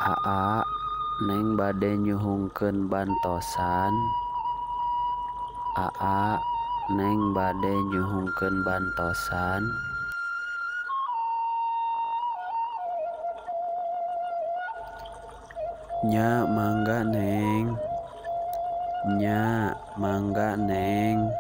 Aa, Neng bade nyuhungkeun bantosan. Aa, Neng bade nyuhungkeun bantosan. Nya mangga Neng. Nya mangga Neng.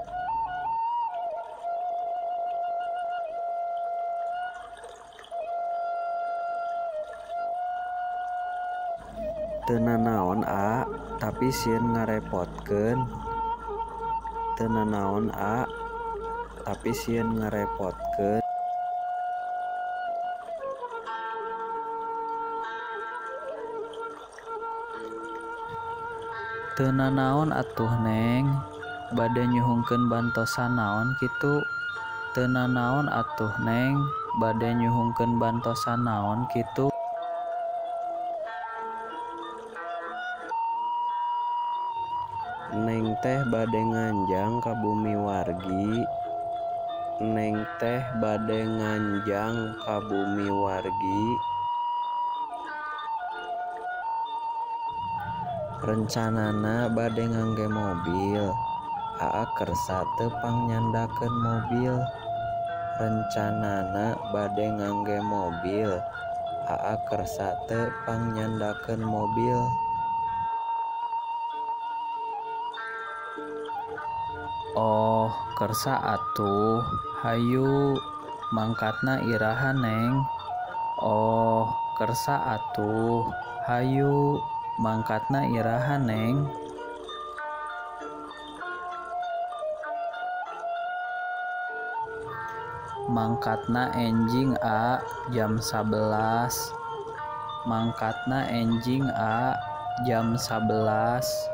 Teu nanaon A, tapi sieun ngarepotkeun. Teu nanaon A, tapi sieun ngarepotkeun. Teu nanaon atuh Neng, bade nyuhungkeun bantosan naon kitu. Teu nanaon atuh Neng, bade nyuhungkeun bantosan naon kitu. Neng teh bade nganjang ka bumi wargi. Neng teh bade nganjang ka bumi wargi. Rencanana bade ngangge mobil. Aa kersa teu pangnyandakeun mobil. Rencanana bade ngangge mobil. Aa kersa teu pangnyandakeun mobil. Oh, kersa atuh. Hayu, mangkatna iraha Neng. Oh, kersa atuh. Hayu, mangkatna iraha Neng. Mangkatna enjing A jam 11. Mangkatna enjing A jam 11.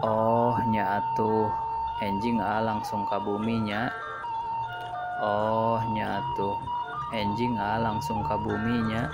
Oh, nya atuh. Enjing A langsung ka bumi nya. Oh, nya atuh. Enjing A langsung ka bumi nya.